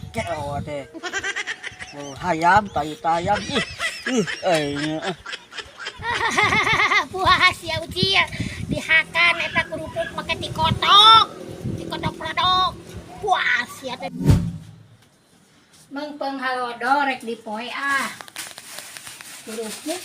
Keo teh. Oh, hayam tayu-tayam. Ih, Puas ya Ucil, dihakan eta kerupuk make dikotok. Dikotok produk. Puas ya teh. Meungpeung halodo rek dipoe ah. Kerupuk.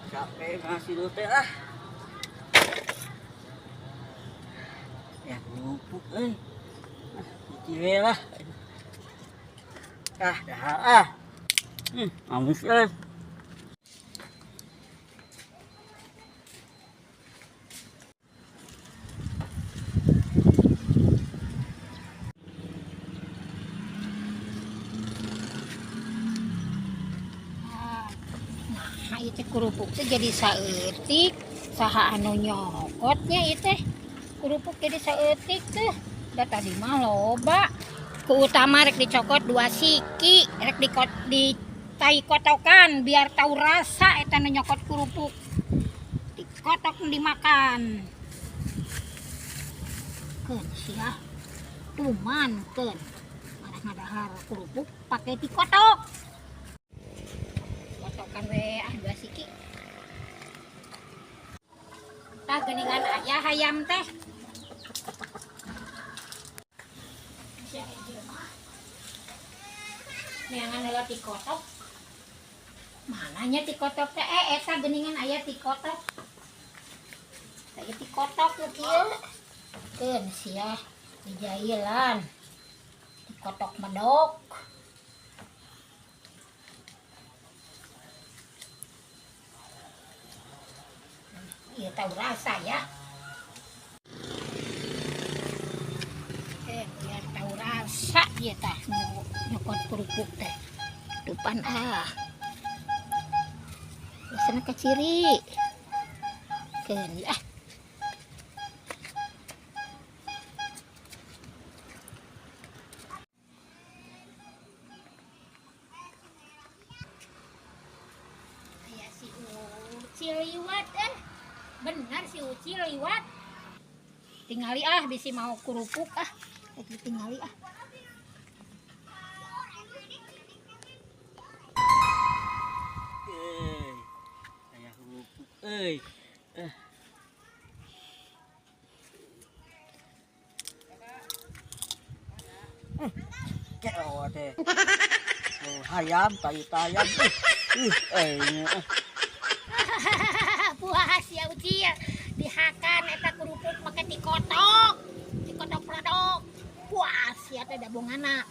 Capek ngasih lu teh ah. Ya kerupuk euy. Ah, we lah. Ah, dah ah. Amis euy. Nah, itu kerupuk teh jadi saeutik, saha anu nyokotnya ieu teh. Kerupuk jadi saeutik teh. Da tadi mah loba. Ku utama rek dicokot 2 siki, rek di tai kotokan biar tahu rasa eta nu nyokot kerupuk. Dikotok dimakan. Keun sia. Tuman keun. Marah ngadahar kerupuk pake dikotok. Kotokan we ah 2 siki. Tah geuningan aya hayam teh. Neangan heula tikotok. Mananya tikotok teh? Eta geuningan aya tikotok. Aya tikotok nu kieu. Keun sia dijailan. Tikotok medok. Iya tahu rasa ya. Biar tahu rasa ya tah nyokot kerupuk teh. Dupan ah. Biasanya keciri. Keun ah. Aya si Ucil liwat eh. Benar si Ucil liwat. Tingali ah bisi mau kerupuk ah. Lagi tingali ah. Euy. Aya kerupuk euy. Keo teh. Oh, hayam tayu-tayam. Ih, ih, Puas ya Ucil, dihakan eta kerupuk make dikotok. Dikotok produk. Puas ya teh dabongana.